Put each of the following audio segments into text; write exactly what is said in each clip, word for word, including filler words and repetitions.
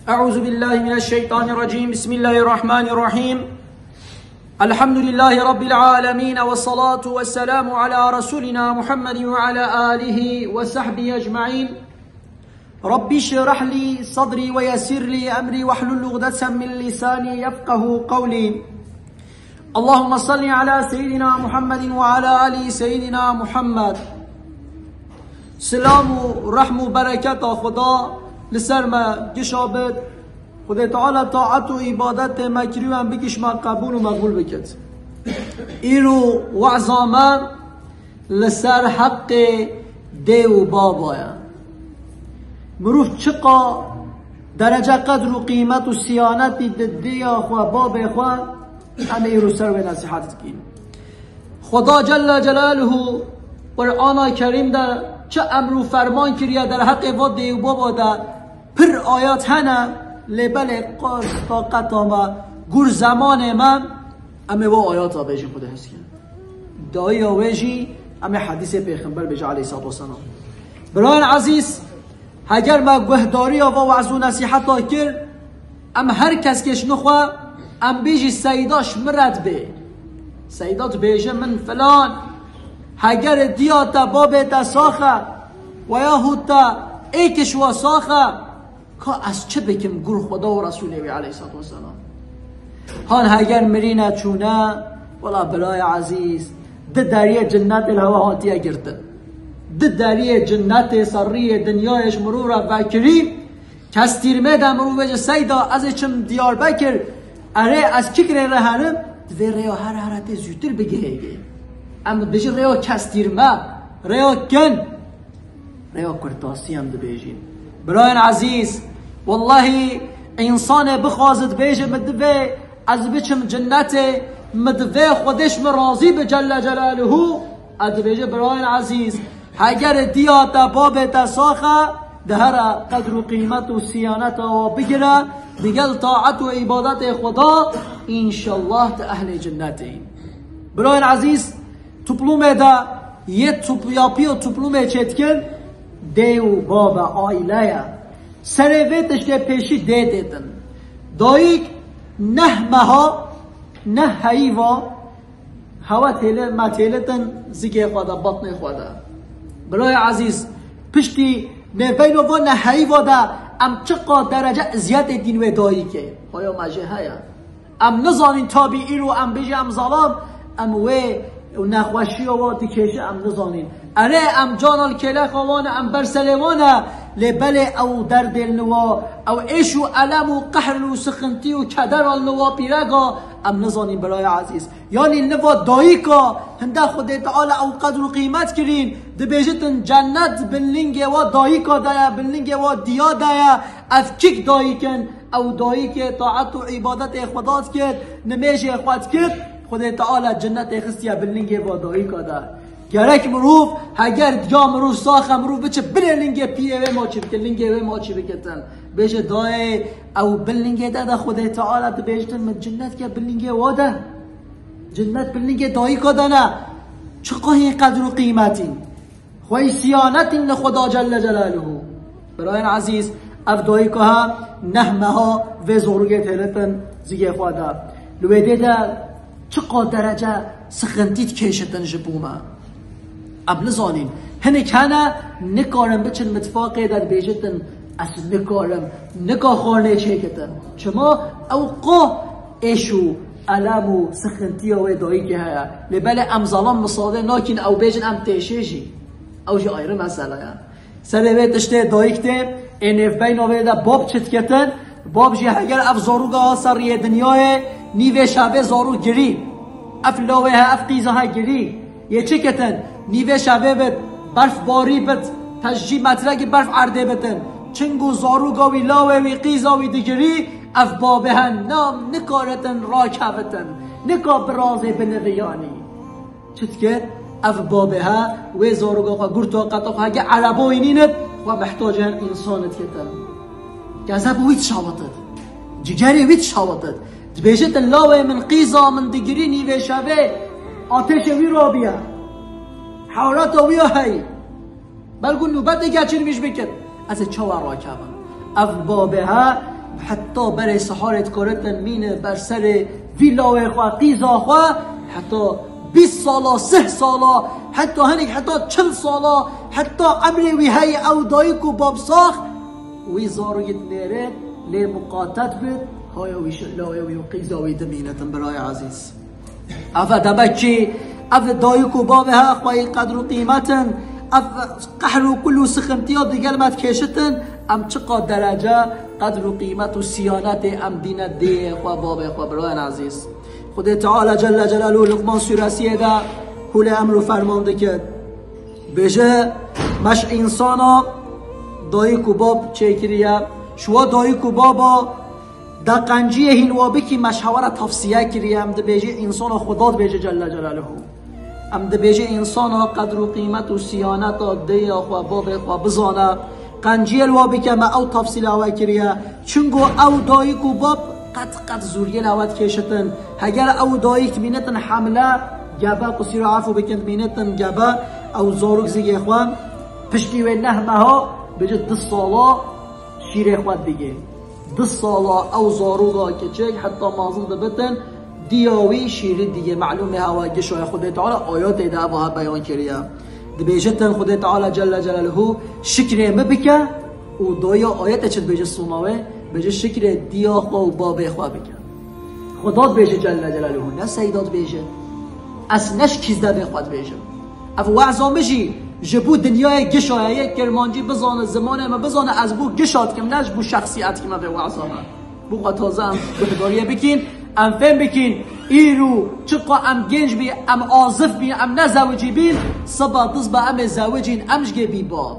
أعوذ بالله من الشيطان الرجيم. بسم الله الرحمن الرحيم. الحمد لله رب العالمين، والصلاة والسلام على رسولنا محمد وعلى آله وصحبه أجمعين. رب اشرح لي صدري ويسر لي أمري واحلل عقدة من لساني يفقه قولي. اللهم صل على سيدنا محمد وعلى آل سيدنا محمد. Silam û rehm û bereketa Xuda li ser me gişa bit. Xwedê Teala taet û îbadetê me kirî û em bikîş me qebûl û meqbûl bikit. Îro weza me li ser heqê dê û baba ye. Mirov çiqa derece qedr û qîmet û siyanetî di dêya xwe, babê xwe, em ê îro ser wê nesîhet dikîn. Xuda Celle Celaluhu Qur'ana Kerîm de çi emr û ferman kiriye derheqê va dê û baba de pir ayat hene, lê belê qas taqeta me, gur zemanê me, em ê va ayata bêjin Xwedê hezkirin. Dayiya wê jî em ê hedîsê Pêxember bêje aleyhissalatu vesselam. Birayên ezîz, heger me guhdariya va wez û nesîheta kir, em her kes kêşni xwe, em bêjî Seyda ji min re dibê. Seyda dibêje min filan, heger diya te babê te sax e, weyahût te êkiş we sax e, ka ez çi bikim gur Xweda û Resûlê wî aleyhissalatu vesselam. Han heger mirîne çûne, wela birayê ezîz, di deriyê cinnetê li hewa hatiye girtin. Di deriyê cinnetê serriyê dinyayê ji mirov re vekirî, kestîrmê de mirov bêje Seyda ez ê çim Diyarbekir, erê ez kikrê re herim, divê rêya here here tê zûtir bigihêgê. Em dibêjin rêya kestîrme, rêya kin. Rêya kurtasî em dibêjin. Birayên ezîz, wellahî însanê bixwaze dibêje min divê ez biçim cinnetê, min divê Xwedê ji min razî bi Celle Celaluhu, ez dibêje birayên ezîz, heger diya te babê te sax e, di here qedr û qîmet û siyaneta wa bigire, digel taet û îbadetê Xweda, înşallah tu ehlê cinnetê yî. Birayên ezîz, Toplumê de yê top-, yapî û toplumê çêdikin dê û bab e, aîle ye. Serê vê tiştê pêşî dê têtin. Dayik neh meha, neh heyîva, hewa têle, me têlitin zikê xwe de, batnê xwe de. Birayê ezîz, piştî nêvbeyno va neh heyîva de em çiqa derece eziyetê dîn wê dayikê. Haya me jê heye. Em nizanîn tabî îro em bijî em zalam, em wê nexweşiya wa dikêşe em nizanîn. Erê em cana li kêlexa wan e, em ber serê wan e, lê belê ew derdê li wa, ew êş û elem û qehr û sixintî û kedera li wa pîrega em nizanîn biraya ezîz. Yanî li va dayika hinde Xwedê Teala ew qedr û qîmet kirîn, dibêjitin cennet bin lingê wa dayika de ye, bin lingê wa diya de ye, ev kik dayik in, Ew dayikê taet û îbadetê Xweda dikir, nimêjê xwe dikir, Xwedê Teala cinnetê xistiye bin lingê va dayika de. Gerek mirov, heger diya mirov sax e, mirov biçe binê lingê piyê wê maçî bike, lingê wê maçî bikitin. Bêje dayê, ew bin lingê te de Xwedê Teala dibêjtin min cinnet ke bin lingê wa de. Cinnet bin lingê dayika de ne. Çiqa hîn qedr û qîmetîn. Xweysiyanetîn li Xweda Celle Celaluhu. Birayên ezîz, ev dayika ha neh meha vê zorûgê têlitin zigê xwe de. Li wê dê de çiqa derece sixintî dikêşitin ji bo me. Em nizanîn. Hinek hene nikarin biçin mitfaqê de dibêjitin, ez nikarim, nika xwarnê çêkitin. Çima? Ew qo êş û elem û sixintiya wê dayikê heye. Lê belê em zalam misade nakîn ew bêjin em têşê jî. Ew jî ayrı mesele ye. Serê vê tiştê dayik tê, ê nêvbeyna wê de bab çi diketin? Bab jî heger ev zarûga ha seriyê dinyayê, nîvê şevê zarû girî. Ev lawê he, ev qîza he girî. Yê çi ketin? Nîvê şevê bit, berf barî bit, pejî metrekî berf erdê bitin. Çing û zarûga wî, lawê wî, qîza wî digirî, ev babê he nam nikaretin rakevitin. Nika birazê biniviyanî. Çi dikir? Ev babê he, wê zaroga xwe gurta qeta xwe hege erebo înînit, xwe mihtacên însanit ketin. Kezeb wî dişawitit. Cigerê wî dişawitit. Dibêjit, lawê min qîza min digirî nîvê şevê, atêşê wî rabiye. Hewrata wî ya heyî. Belkû nûbetê geçirmîş bikit. Ez ê çawa rakevim? Ev babê he, Heta berê siharê dikaritin mîne ber serê vî lawê xwe, qîza xwe, heta bîst sala, sih sala, heta hinek heta çil sala, heta emrê wî heye ew dayik û bab sax, wî zarokî dinêrêt, lê muqatet bit, haya wî şi-, lawê wî û qîza wî dimînetin, birayê ezîz. Ev demekî, ev dayik û bavê he xweyî qedr û qîmetin, ev qehr û kul û sixintiya digel me dikêşitin, em çiqa derece qedr û qîmet û siyanetê em dîne dê xwe, bavê xwe, birayên ezîz. Xwedê Teala Celle Celaluhu Luqman Sûresiyê de hûlê emr û ferman dike. Bêje, meş însana dayik û bab çêkiriye. Şiwa dayik û baba da qenciyê hîn wa bikî, meş hewa re tavsiye kiriye. Em dibêje însana Xweda dibêje Celle Celaluhu. Em dibêje însana qedr û qîmet û siyaneta dêya xwe, bavê xwe bizane. Qenciyê li wa bike, me ew tafsîla we kiriye. Çungo ew dayik û bab qet qet zûriyê li we dikêşitin. Heger ew dayik dimînitin hemle, gebe, qusîra efû bikin, dimînitin gebe, ew zarok zigê xwe piştî wê neh meha, bêje du sala şîrê xwe digê. Du sala ew zaroka kiçik heta mezin dibitin, diya wî şîrî digê. Melûm e hewa gişa ye, Xwedê Teala ayetê de eva he beyan kiriye. Dibêjitin Xwedê Teala Celle Celaluhu, şikrê min bike û doya ayetê çi dibêje sona wê? Bêje şikrê diya xwe û babê xwe bike. Xweda dibêje Celle Celaluhu, ne Seyda dibêje. Ez ne ji kîzdevê xwe dibêjim. Ev weza min jî ji bo dinyayê gişa ye, yê Kirmancî bizane, zimanê min bizane, ez bo gişa dikim, ne ji bo şexsiyetî me vê weza me. Bo xwe taze em guhdariyê bikîn, em fêm bikîn, îro çiqa em gênc bî, em azif bî, em nezewicî bîn, siba diz be em ê zewicîn, em ji gê bî bab.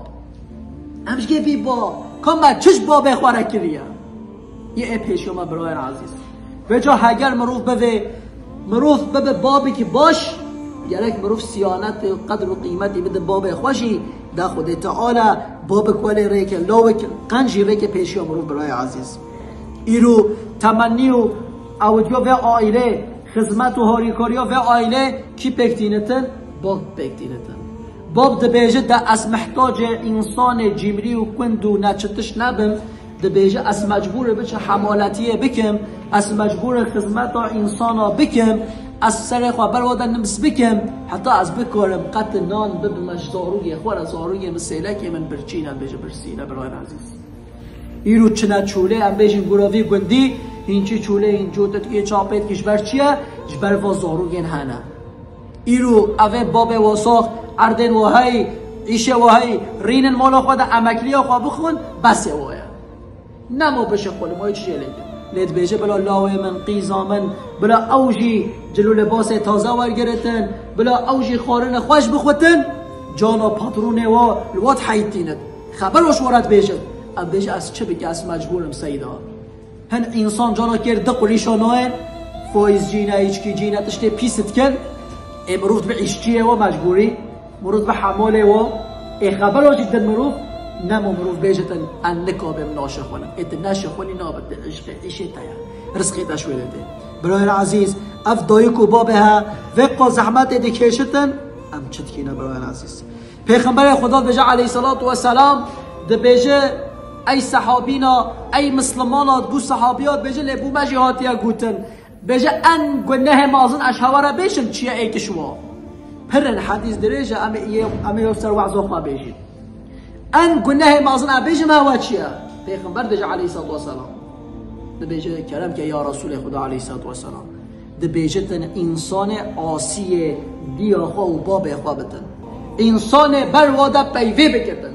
Em ji gê bî bab. Ka me çi ji babê xwe re kiriye? Yê ê pêşiya me birayên ezîz. Vêca heger mirov bivê, mirov bibe babekî baş, gerek mirov siyanetê û qedr û qîmetî bide babê xwe jî, de Xwedê Teala babik welê rêke, lawik qenc jî rêke pêşiya mirov birayê ezîz. Îro temennî û ewdiya vê aîlê, xizmet û harîkariya vê aîlê kî pêk tînitin? Bab pêk tînitin. Bab dibêje de ez mihtacê însanê cîmrî û kund û neçitiş nebim, dibêje ez mecbûr im biçim hemaletiyê bikim, ez mecbûr im xizmeta însana bikim, ez serê xwe ber we de nims bikim, heta ez bikarim qet nan bibime ji zarokê xwe re, zarokê min sêlekê min birçî ne, dibêje birsî ne, birayên ezîz. Îro çine çolê, em bêjin gura vî gundî, hîn çi çolê, hîn cotikê çapê dikî ji ber çi ye? Ji ber va zarokên hene. Îro ev ê babê wa sax, erdên wa heyî, îşê wa heyî, rînin mala xwe de emekliya xwe bixwin, besê wa ye. Nemo bişixulin, ma çi jê lê. Lê dibêje bila lawê min, qîza min, bila ew jî cil û libasê taze wergiritin, bila ew jî xwarinê xweş bixwitin, cana patronê wa li wat heytînit. Xeber wa ji we re dibêjin. Em bêje ez çi bike, ez mecbûr im Seyda. Hin însan cana kêr di qurîşa nayên, faîzcî ne, îçkîcî ne, tiştê pîs dikin. Ê mirov dibe îşçiyê wa mecbûrî, mirov dibe hemalê wa. Ê xebera jî din mirov, nemo mirov bêje din, en nikabim naşixunim. Ê tu neşixunî nabe, tu îşqê, îşê te ye. Rizqê te ji wê de tê. Birayên ezîz, ev dayik û babê he, vê qas zehmetê dikêşitin, em çi dikîne birayên ezîz? Pêxemberê Xweda dibêje aleyhissalatu vesselam, dibêje, ey sehabîna, ey mislimana, bo sehabiya dibêje, lê bo me jî hatiye gotin. Bêje, en gunehê mezin ez hewa re bêjim, çi ye êkiş wa. Pir in hedîs dirêj e, em ê, em ê ser weza xwe bêjin. En gunehê mezin ez bêjim hewa çi ye? Pêxember dibêje aleyhissalatu vesselam. Dibêje, kerem ke ya Resulê Xweda aleyhissalatu vesselam. Dibêjitin însanê asiyê diya xwe û babê xwe bitin. Însanê ber wa de peyvê bikitin.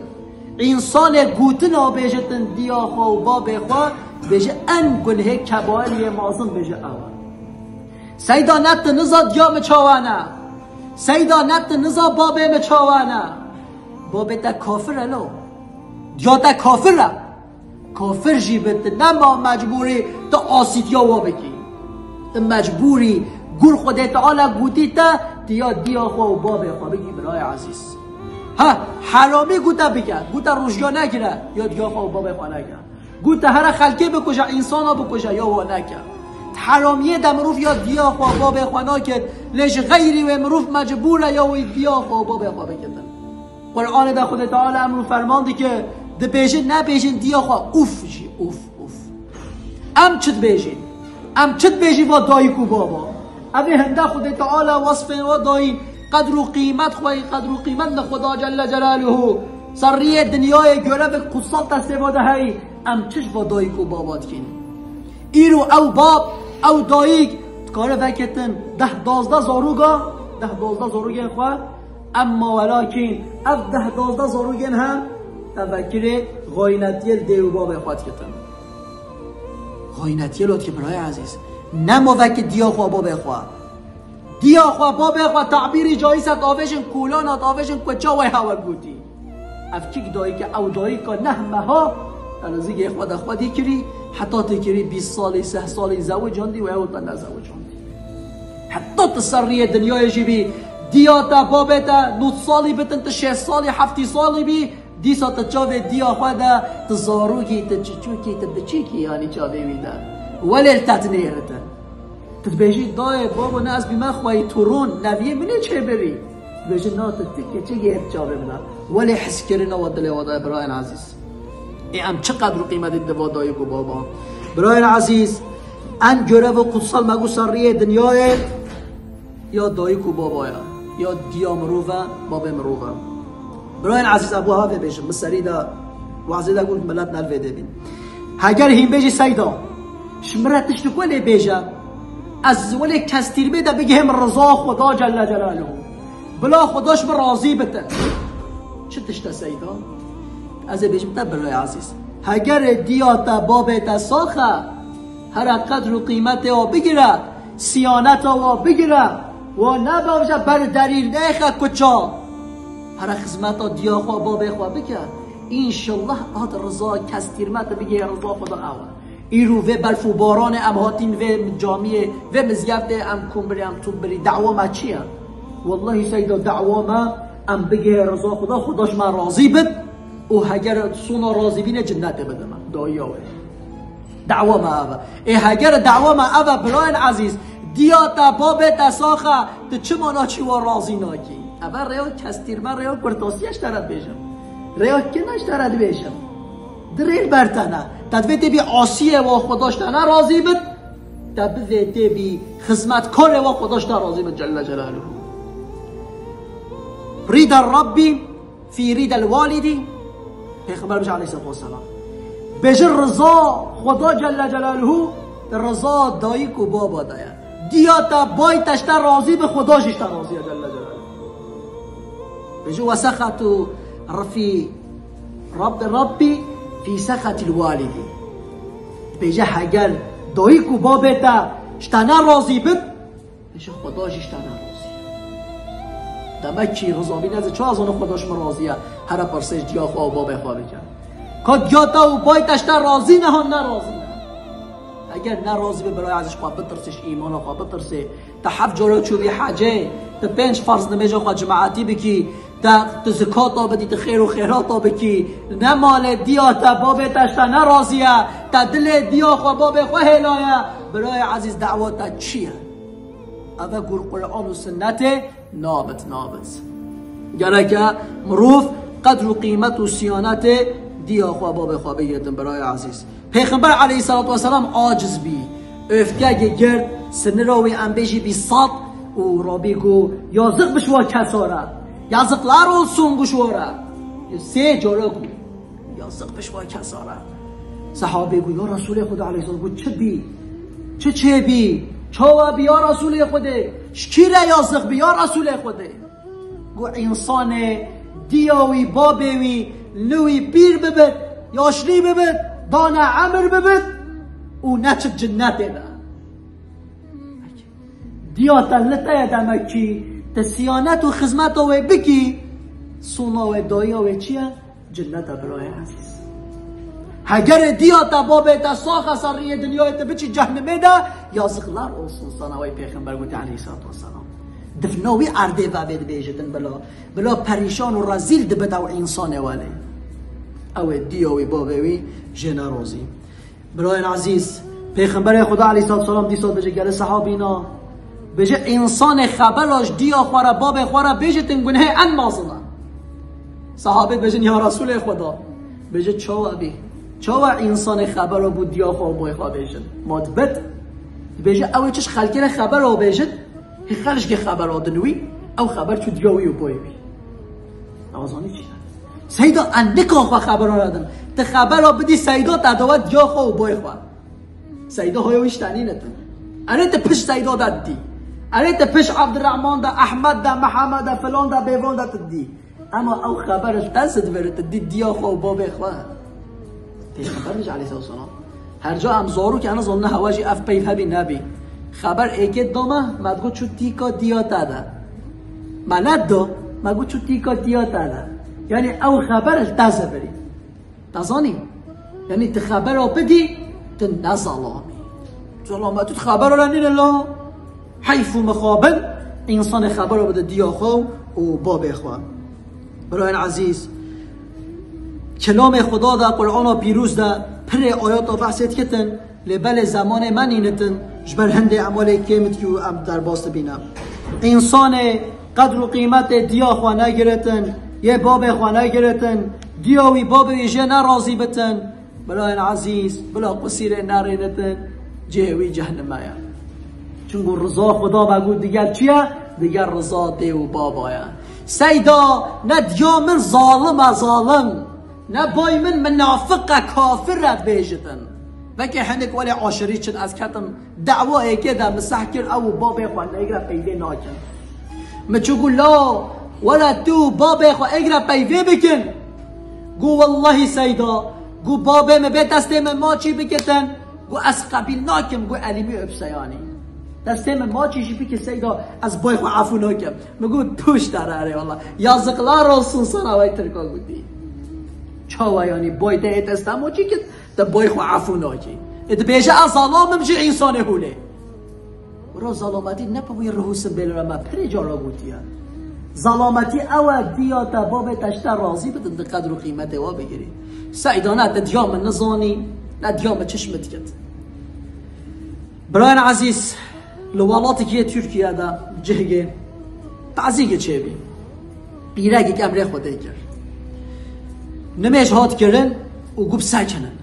Însanê gotina bêjitin diya xwe û babê xwe, bêje en gunhê kebairiyê mezin bêje ew e. Seyda ne tu niza diya min çawa ne. Seyda ne tu niza babê min çawa ne. Babê te kafir e lo. Diya te kafir e. Kafir jî bi tu nema mecbûrî tu asîtiya wa bikî. Tu mecbûrî gur Xwedê Teala gotî te, tu ya diya xwe û babê xwe bikî birayê ezîz. Ha, heramî gote bike, gote rojya negire, ya diya xwe û babê xwe neke. Gote here xelkê bikuje, însana bikuje, ya wa neke. Di heramiyê de mirov ya diya xwe, babê xwe naket, lê ji xeyrî wê mirov mecbûr e ya wî diya xwe û babê xwe bikitin. Qur'anê de Xwedê Teala emr û ferman dike, dibêje, nebêjin diya xwe ûf jî, ûf, ûf. Em çi dibêjin? Em çi dibêjin va dayik û baba? Ev ê hinde Xwedê Teala wesfên wa dayîn, qedr û qîmet xwe, qedr û qîmet li Xweda Celle Celaluhu. Serriyê dinyayê görevek kutsal destê wa de heyî. Em çi ji va dayik û baba dikin? Îro ew bab, ew dayik, dikare veketin deh dazdeh zaroga, deh dazdeh zarogên xwe, emma welakîn ev deh dazdeh zarogên he, te vekirê xaynetiyê li dê û babê xwe dikitin. Xaynetiyê lo dike birayê ezîz. Nemo vekî diya xwe babê xwe. Diya xwe babê xwe tabîrî cayîs e, davêjin kûlana, davêjin kuça wê hewe gotî. Ev kîk dayike, ew dayika neh meha, te li zîgê xwe de xwedî kirî, heta tê kirî bîst salî, seh salî zewicandî û ew te nezewicandî. Heta tu serriyê dinyayê jî bî, diya te babê te nod salî bitin, tu şêst salî, heftî salî bî, dîsa tu çavê diya xwe de, tu zarokî, tu çiçokî, tu biçîkî, yanî çavê wî de. Welê li te dinêritin. Tu dibêjî, dayê, babo, ne ez bîme xweyî, tu ron, neviyê min ê çêbirî. Dibêjin, na, tu ti keçikê hê çavê min e. Welê hizkirina we dilê we de ye, birayên ezîz. Ê em çi qedr û qîmetê dide va dayik û baba? Birayên ezîz, en görev û kutsal me got serriyê dinyayê ya dayik û baba ye. Ya diya mirov e, babê mirov e. Birayên ezîz, Ebu Havê bêjim, min serî de wazê de got, milet nelvê de bîn. Heger hîn bêjî Seyda, ji min re tiştik welê bêje, ez welê kestîrmê de bigihêm riza Xweda Celle Celaluhu. Bila Xweda ji min razî bitin. Çi tişt e Seyda? Ez ê bêjim te birayê ezîz. Heger ê diya te babê te sax e, here qedr û qîmetê wa bigire, siyaneta wa bigire, wa nebavje ber derî nêxe kuça. Here xizmeta diya xwe babê xwe bike. Înşallah hat riza kestîrme te bigihê riza Xweda ew e. Îro vê berf û baranê em hatîn vê camiyê, vê mizgeftê em kombirî, em tûmbirî. Dawa me çi ye? Wellahî Seyda, dawa me em bigihê riza Xweda, Xweda ji me razî bit û heger sona razîbînê cinnetê bide me. Dawiya wê. Dawa me ev e. Ê heger dawa me ev e, birayên ezîz, diya te babê te sax e, tu çima naçî wa razî nakî? Ev e rêya kestîrme, rêya kurtasî ye ji te re dibêjim. Rêya kin e ji te re dibêjim. Di rê li ber te ne. Te divê tê bî asiyê wa Xweda ji te ne razî bit. Te bivê tê bî xizmetkarê wa Xweda ji te razî bit Celle Celaluhu. Rîda Rabbî fî rîdel walidî, Pêxember bêje aleyhisselatu vesselam. Bêje riza Xweda Celle Celaluhu di riza dayik û baba de ye. Diya te bay te ji te razî bi, Xweda jî ji te razî ye Celle Celaluhu. Bêje, "Ve sexetu fî Rabbî, Rabbî fî sexetil walidî." Bêje, heger dayik û babê te ji te ne razî bin, Bêje, Xweda jî ji te ne razî ye. Demek kî rizabî neze, çawa zane Xweda ji min razî ye? Here pirsê ji diya xwe û babê xwe bike. Ka diya te û bay te ji te razî ne, han ne razî ne. Heger ne razî be, birayê ezîz, xwe bitirsê, ji îmana xwe bitirsê. Te heft cara çûbî hecê, te pênc ferz nimêja xwe cimaetî bikî, te, tu zikata bidî, tu xêr û xêrata bikî. Ne malê diya te, babê te ji te ne razî ye, te dilê diya xwe, babê xwe hêlaye. Birayê ezîz, dawa te çi ye? Ev e gor Quran û Sinnetê nabit, nabit. Gereke mirov qedr û qîmet û siyanetê diya xwe, babê xwe bigirtin, birayê ezîz. Pêxember aleyhisselatu vesselam aciz bî. Öfke girt, sinira wî em bêjî bî sat û Rabbî got, "Yazık be şu kesara. Yazıklar olsun be şu ara." Sê cara got. Yazık be şu kesara. Sahabê got, "Ya Resulê Xweda aleyhisselam, got çi bî? Çi çê bî? Çawa bî ya Resulê Xwedê? Ji kî re yazık bî ya Resulê Xwedê?" Got, "Însanê diya wî, babê wî, li wî pîr bibit, yaşlî bibit, dane emir bibit û neçit cinnetê de." Diya te li te ye, demek kî te siyanet û xizmeta wê bikî, sona wê, dayiya wê çi ye? Cinnet e, birayê ezîz. Hegerê diya te, babê te sax e, serriyê dinyayê te biçî cehnemê de, yazıklar olsun sana, wey Pêxember gote aleyhissalatu vesselam. Difna wî erdê vevê dibêjitin bila, bila perîşan û rezîl dibit ew însanê welê. Ew ê diya wî, babê wî jê ne razî. Birayên ezîz, Pêxemberê Xuda aleyhissalatu vesselam dîsa dibêje gelê sehabîna, bêje, însanê xebera ji diya xwe re, babê xwe re bêjitin gunehê en mezin e. Sehabê dibêjin, ya Resûlê Xuda, bêje, çawa bî? Çawa însanê xebera bû diya xwe û boy xwe bêjin? Ma dibit, dibêje ew ê çi ji xelkê re xebera bêjin, hê xelk jê xebera din wî, ew xeber çû diya wî û boy wî. Ew zanî çi ye? Seyda, en nika xwe xebera nedim. Ti xebera bidî Seyda, te dawa diya xwe û boy xwe. Seyda hoya wî ji te nînetin. Erê ti piş Seyda de didî. Erê ti piş Abdurrahman de, Ahmed de, Mihemed de, filan de, bêvan de tu didî. Ema ew xeber li te zidvir tu dî diya xwe û babê xwe. Pêxember ji aleyhisselam. Her ca em zarok, yani zon ne hewa jî ev peyv hebî nebî. Xeber êkê dame, me digot çû tîka diya te de. Me ne do, me got çû tîka diya te de. Yani ew xeber li te zibirî. Te zanî? Yani ti xebera bidî, ti ne zelamî. Zelametî tu xebera re nîne la. Heyf û mixabin, însanê xebera bide diya xwe û babê xwe. Birayên ezîz, kelamê Xuda de, Qur'ana pîroz de pirê ayata behsê dikitin, lê belê zemanê me nînitin, ji ber hindê emalê kêm dikî û em derbas dibîne. Însanê qedr û qîmetê diya xwe negiritin, yê babê xwe negiritin, diya wî babê wî jê nerazî bitin, Birayên ezîz, bila qusîrê nerênitin, cihê wî cehnime ye. Çunku riza Xuda me got digel çi ye? Digel riza dê û baba ye. Seyda, ne diya min zalim e, zalim. Ne bay min minafiq e, kafir e bêjitin. Vekê hinek welê aşirî çin, ez ketim dawa êkê de min seh kir, ew û babê xwe ne êgre peyvê nakin. Min çû got la, were tu û babê xwe êgre peyvê bikin. Got wellahî Seyda, got babê min bê destê min maçî bikitin, got ez qebîl nakim, got elî wî öpse yanî. Destê min maçî jî bike Seyda, ez boy xwe efû nakim. Min got puşt dere erê wella. Yazıklar olsun sana, wey Tirka gotî. Çawa yanî boy te ê desta maçî kit, te boy xwe efû nakî. Ê dibêje ez zalam im ji însanê hûlê. Bro, zalametî ne bi wî rihûsin bêlira me pirê cara gotiye. Zalametî ew e, diya te, babê te ji te razî bidin, di qedr û qîmetê wa bigirî. Seyda ne te diya min nizanî, ne diya min çişmit kit. Birayên ezîz, li welatekî yê Tirkiye de cihgê tazîgê çêbî. Pîrekek emrê Xwedê kir. Nimêj hat kirin û got bisekinin.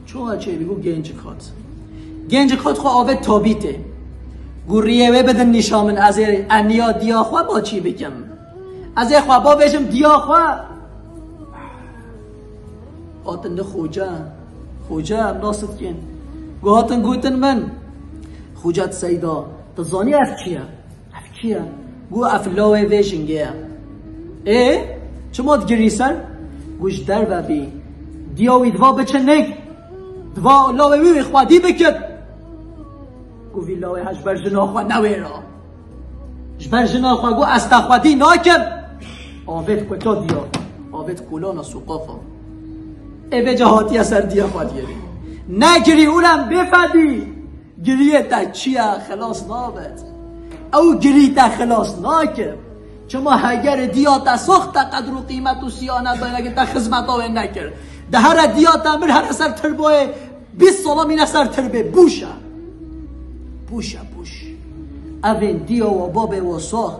Çawa çêbî, got gencik hat. Gencik hat xwe avêt tabîtê. Got riyê wê bidin nîşa min, ez ê eniya diya xwe maçî bikim. Ez ê xwe bavêjim diya xwe. Hatin li xoce, xoce em nas dikin. Got hatin gotin min, xoce Seyda, tu zanî ev kî ye? Ev kî ye? Got ev lawê vê jingê ye. Ê, çima digirî ser? Got ji derve bî. Diya wî diva biçe nik. Diva lawê wî wî xwedî bikit. Got vî lawê he ji ber jina xwe newêra. Ji ber jina xwe got ez te xwedî nakim. Avêt kuta diya. Avêt kolana sûqa xwe. Ê vêca hatiye ser diya xwe diyerî. Negirî ulan bêfedî. Giriyê te çi ye, xilas nabet. Ew girî te xilas nake. Çima heger diya te sox te qedr û qîmet û siyanet daye, te xizmeta wê nekir. De here diya te mir, here ser tirboyê bîst sala mîne ser tirbê. Bûş e. Bûş e, bûş. Evên diya we, babê we sox.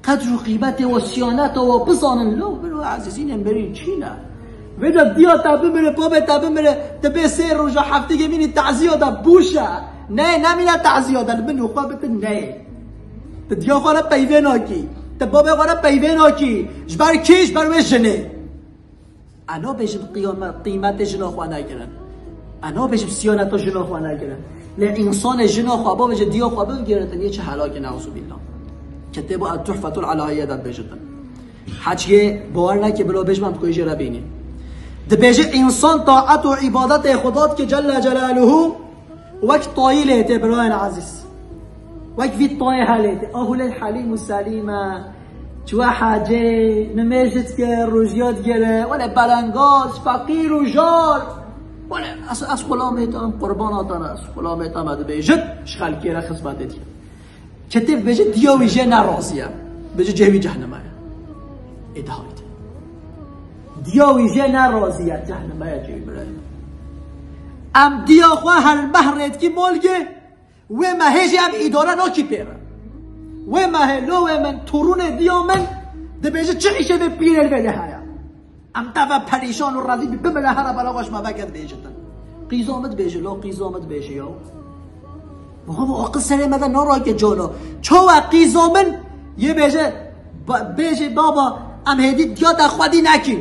Qedr û qîmetê we, siyaneta we bizanin. Lo, biro ezîzînên berîn çî ne? Vêca diya te bimire, babê te bimire, tu bê sê roja hefteyê mînî teziya de bûş e. Ne, nemîne teziya de, li min û xwe bitin neyê. Tu diya xwe re peyvê nakî. Tu babê xwe re peyvê nakî. Ji ber kî? Ji ber wê jinê. Ez nabêjim qiyame-, qîmetê jina xwe negirin. Ez nabêjim siyaneta jina xwe negirin. Lê însanê jina xwe bavêje diya xwe bigiritin, yê çi helakê, neuzubîllah. Kitêba El-Tuhfetul Elahiye de dibêjitin. Heçiyê bawer neke, bila bêjim em dixwê jê re bînî. Dibêje însan taet û îbadetê Xuda dike Celle Celaluhu, Wek tayî lê tê birayên ezîz. Wek vî tayê helê tê. Ahulê helîm û selîm e. Çiwe hecê, nimêj dike, rojiya digere. Wele belengaz, feqîr û jar. Wele ez, ez xulamê te, em qurbana te ne, ez xulamê te me dibêjit, ji xelkê re xizmetê dike. Ketê bêje diya wî jê nerazî ye. Bêje cihê wî cehnime ye. Ê dihayt. Diya wî jê nerazî ye, cehnime ye cihê wî birayê. Em diya xwe helmeh rêdkî molgê, wê mehê jî em îdare nakî pê re. Wê mehê lo wê min, torûnê diya min, dibêje çi îşê vê pîrê li vê lê heye. Em teve perîşan û razî bî bimire here bera xwe ji me veke dibêjitin. Qîza min dibêje, lo qîza min dibêje ya. Baba, aqil serê me de narake cana. Çawa qîza min? Yê bêje, ba-, bêje, baba, em hêdî diya te xwedî nekîn.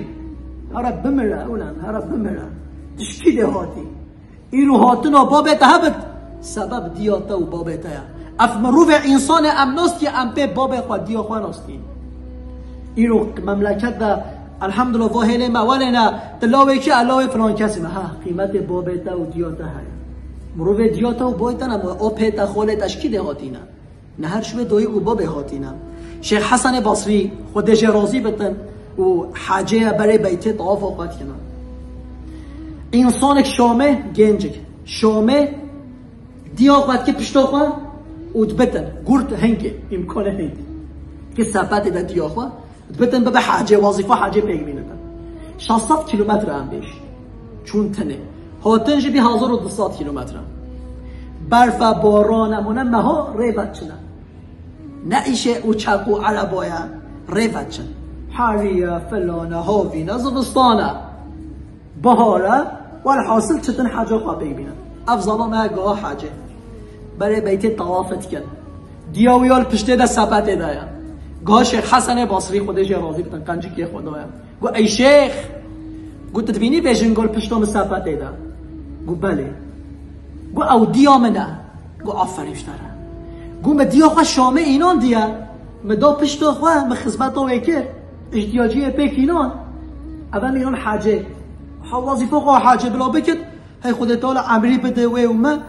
Here bimire, ulan, here bimire. Tişkî lê hatî. Îro hatina babê te hebit. Sebeb diya te û babê te ye. Ev mirovê, însanê em nastiye, em pê babê xwe, diya xwe nastiye. Îro memleket de, elhamdulillah, va hêlê me welê ne, tu lawê kî, e lawê filan kesî me. Ha, qîmetê babê te û diya te heye. Mirovê diya te û boy te ne, o pê te, xolê te ji kî dê hatîne? Ne her ji wê dayik û babê hatîne. Şêx Hesenê Basrî, Xwedê jê razî bitin, û hecê ye berê beytê tawafa xwe dikine. Însanek Şamê, gencik. Şamê, diya xwe dike pişta xwe û dibitin. Gurt hingê, îmkanê hingê. Ki sepetê de diya xwe, dibitin bibe hecê, wazîfa hecê pêk bînitin. Şeş sed kîlometre em bêjî. Çûn tinê. Hatin jî bî hezar û du sed kîlometre. Berf e, baran e, hûn e, meha rê ve çin e. Ne îşê uçak û ereba ye, rê ve çin. Herî ye, filan e, havîn e, zivistan e. Bihar e, welhasil çitin heca xwe pêk bînin. Ev zalame ye, giha hecê. Berê beytê tawaf dikin. Diya wî ya li piştê de sepetê de ye. Giha Şêx Hesenê Basrî, Xwedê jê razî bitin, qencikê xwe daye. Got, "Ey Şêx," got, "tu dibînî vê jinga li pişta min sepetê de?" Got, "Belê." Got, "Ew diya min e." Got, "Aferîn ji te re." Got, "Min diya xwe Şamê înandiye. Min da pişta xwe, min xizmeta wê kir. Îhtiyaciyê pêk înan. Ev em înan hecê. Ha wazîfa xwe hecê bila bikit. Hey Xwedê Teala emrî bide wê û me."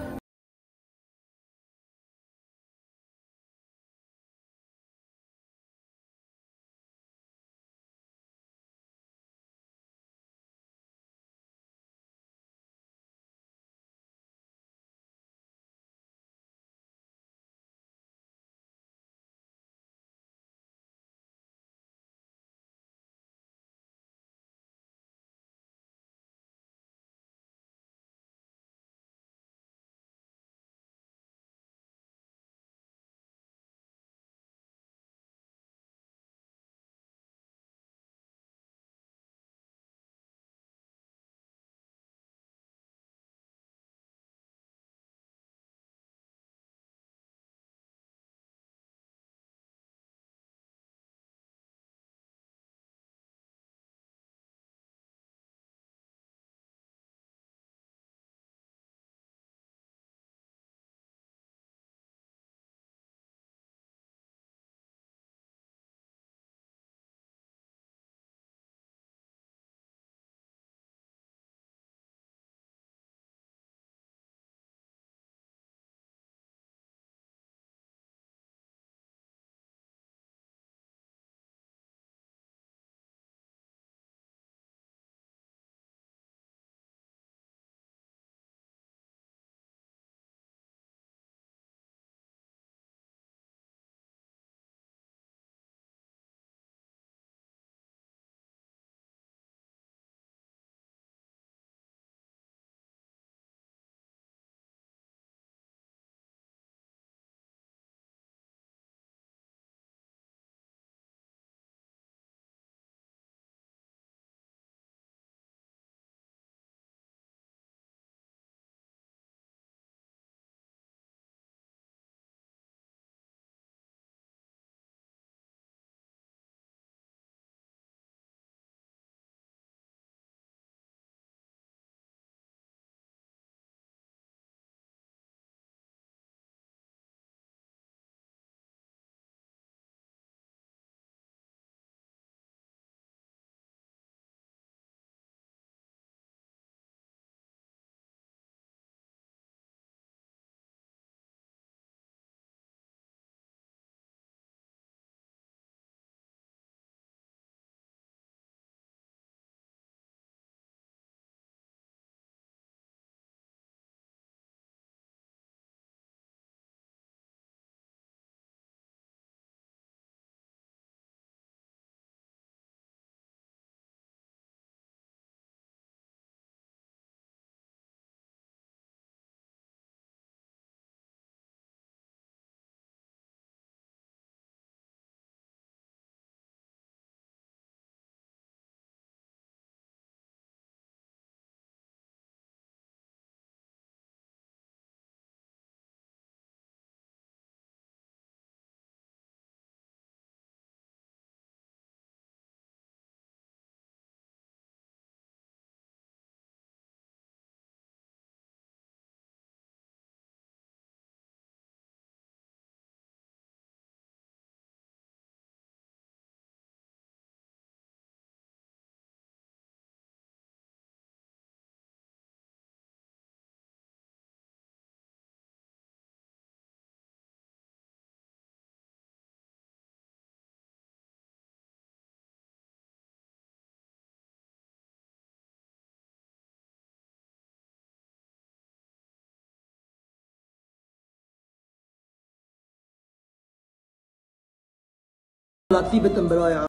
Xelatî bidim biraya.